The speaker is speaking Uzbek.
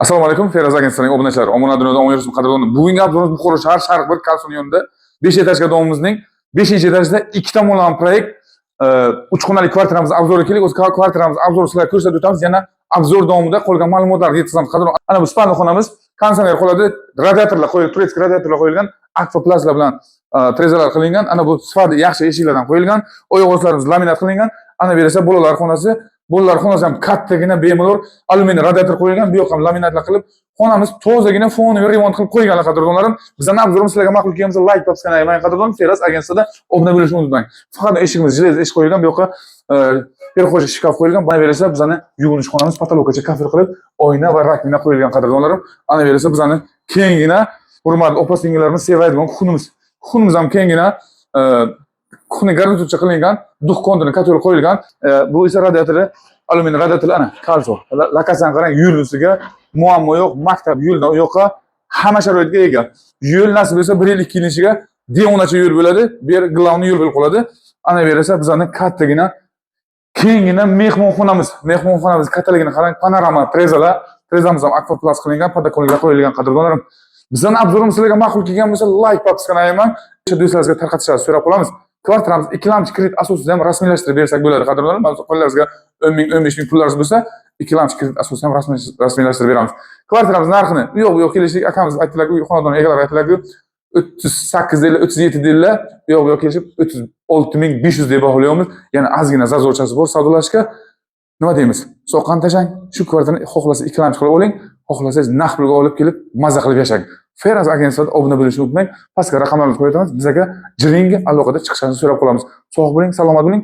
Assalomu alaykum, Feroz agentligining obunachilari, omon dunyoda omon yursin, qadrdonlar. Bugungi обзор imiz Buxoro shahar, Sharq 1 Kalson yonida 5 этаж domimizning 5 etajida ikki tomonlama proyekt, 3 xonali kvartiramiz обзор ga keldik. O'z kvartiramiz обзор sizlarga ko'rsatib o'tamiz. Yana обзор davomida qolgan ma'lumotlarni yetkazamiz. Qadrdon, ana bu спальный xonamiz, konditsioner qoladi, radiatorlar qo'yilgan, турецкий radiatorlar qo'yilgan, akfa plaslar bilan derazalar qilingan. Ana bu sifati yaxshi eshiklardan qo'yilgan, oyoq ostlarimiz laminat qilingan. Ana bu esa bolalar xonasi. Bolalar xonasi ham kattagina, bemalol alyuminiy radiator qo'yilgan, bu yoq ham laminatlar qilib, xonamiz tozagina фоновый remont qilib qo'yganlar, qadrdonlarim. Bizani обзор imiz sizlarga ma'qul kelgan bo'lsa, layk bosgan ayamang, qadrdon. Feroz agentligida obuna bo'lishni unutmang. Faqat eshigimiz желез eshik qo'yilgan, bu yoqqa перехожий shkaf qo'yilgan. Mana bu esa bizani yuvinish xonamiz, потолок gacha kafel qilib, oyna va раковина qo'yilgan, qadrdonlarim. Ana bu esa bizani kenggina, hurmatli opa singillarimiz sevadigan кухня miz. Кухня miz ham kenggina, кухня garniturcha qilingan, двухконтурный котёл qo'yilgan. Bu esa radiatori, alyuminiy radiator, ana kalso. Lokatsiyani qarang, yo'l ustiga muammo yo'q, maktab yo'ldan u yoqqa hamma sharoitga ega. Yo'l nasib bo'lsa 1 yil, 2 yil ichiga devonacha yo'l bo'ladi. Bu yer главный yo'l bo'lib qoladi. Ana bu esa bizani kattagina, kenggina mehmonxonamiz. Mehmonxonamiz kattaligini qarang, panorama derazalar, derazamiz ham akvaplast qilingan, подоконник lar qo'yilgan, qadrdonlarim. Bizani обзор imiz sizlarga ma'qul kelgan bo'lsa, layk bosishni ayamang. Do'stlaringizga tarqatishlarini so'rab qolamiz. Kvartiramiz ikkilamchi kredit asosida ham rasmiylashtirib bersak bo'ladi, qadrdonlar. Mana qo'llaringizga 10 ming, 15 ming pullaringiz bo'lsa, ikkilamchi kredit asosida ham rasmiylashtirib beramiz. Kvartiramiz narxini u yoq bu yoq kelishdik, akamiz aytdilar, uy xonadon egalari aytdilar-ku, 38 dedilar, 37 dedilar, u yoq bu yoq kelishib 36 500 deb baholayapmiz. Yana ozgina зазор chasi bor savdolashga. Nima deymiz? Soqqani tashlang, shu kvartirani xohlasa ikkilamchi qilib oling, xohlasangiz naqd pulga olib kelib maza qilib yashang. Feroz agentligida obuna bo'lishni unutmang. Pastga raqamlarni qo'yib o'tamiz. Bizga jiringi aloqada chiqishlarini so'rab qolamiz. Sog' bo'ling, salomat bo'ling.